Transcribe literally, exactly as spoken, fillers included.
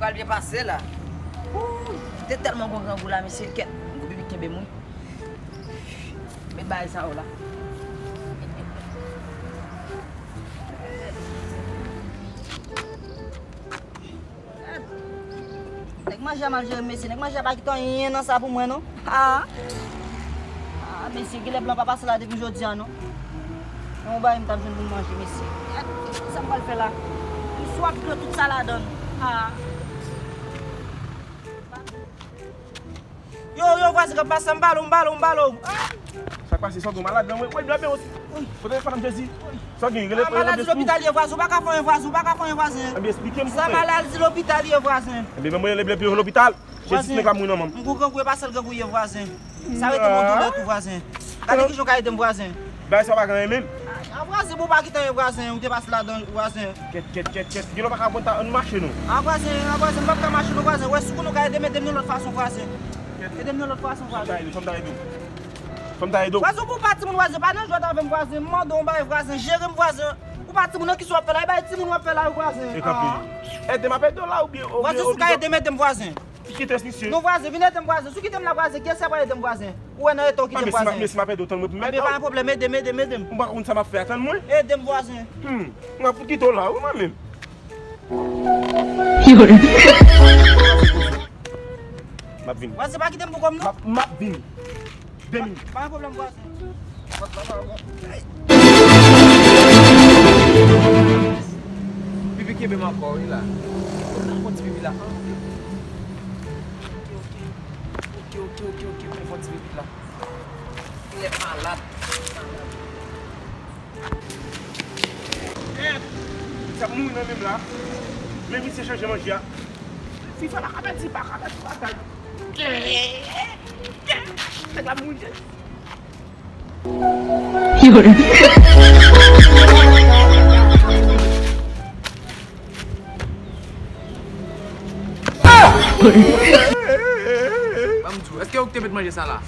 Pral byen pase la. Wouy, te tèlman gon grangou la, mesye, kèt. Gon pipi kenbe m, wi. Met bagay sa yo la. Nèg manje a mal jere m, mesye. Nèg manje a pa kite anyen nan sa pou mwen, non. Ah. Ah, mesye, genlè blan pa pase la depi jodi a, non. Yon bagay m t ap jwenn pou m manje, mesye. Gad sa m pral fè la. M swaf dlo tout sa ladan l. Ah. Yo, yo, vwazen k ap pase, m ba l ou, m ba l ou, m ba l ou. Ah! Sa k pase, Sango malad nan, wi, wi, bebe osi. Wi. Kote fanm Jezi? Sa gen, rele, ah, rele maladi lopital ye, vwazen, ou pa ka fè anyen, vwazen, ou pa ka fè anyen, vwazen. Ebyen, esplike m, sa konpè. Maladi lopital ye, vwazen. Ebyen, men mwen rele bebe lopital. Jezi, nèg la mouri nan men m. M gou grangou e pa sèl grangou ye, vwazen. Sa rete mwen doulè tou, vwazen. Gade kijan w ka ede m, vwazen. Bagay sa pa gen anyen menm. A, vwazen, bon, pa kite anyen, vwazen, ou te pase ladan, vwazen. Kèt, kèt, kèt, kèt. Gen lè w pa ka konn ta, ann mache non. A, vwazen, a, vwazen, m p ap ka mache non, vwazen. Wè, si w konnen w ka ede m, ede m yon lòt fason, vwazen. Ede m yon lòt fason, vwazen. Fò m ta ede w. Fò m ta ede w. Fò m ta ede w. Vwazen, ou pa timoun, vwazen, pa nan jwèt avè m, vwazen. M mande w yon bagay, vwazen, jere m, vwazen. Ou pa timoun, nan kisa w ap fè la? E bay timoun w ap fè la, vwazen. E kanpe. Ede m ap ede w la oubyen, oubyen. Vwazen, si w ka ede m, ede m, vwazen. Ki kites misye? Non, vwazen, vin ede m, vwazen. Si w kite m la, vwazen, kiyès ki pral ede m, vwazen? Ou wè nan eta w kite m, vwazen. Mesye, m ap ede w, tann mwen pou m ede w. Anben, pa gen pwoblèm, ede m, ede m, ede m. Ou pa konn sa m ap fè a, tann mwen. Ede m, vwazen. Hmm, m ap kite w la, wi, mwen menm. M ap vini. Vwazen, pa kite m pou kò m, non. M ap, m ap vini. De minit. Pa gen pwoblèm, vwazen. Pipi kenbe m ankò, wi, la. Fò ti pipi la. Ok, ok, ok, ok, ok, ok, fò ti pipi la. Lè malad. Eh, sa mouri nan men m la. Men misye chanje manje a. Fifa pa ka pèdi, pa ka pèdi batay. Nèg la mouri. Ban m di w, èske ou ki te met manje sa la?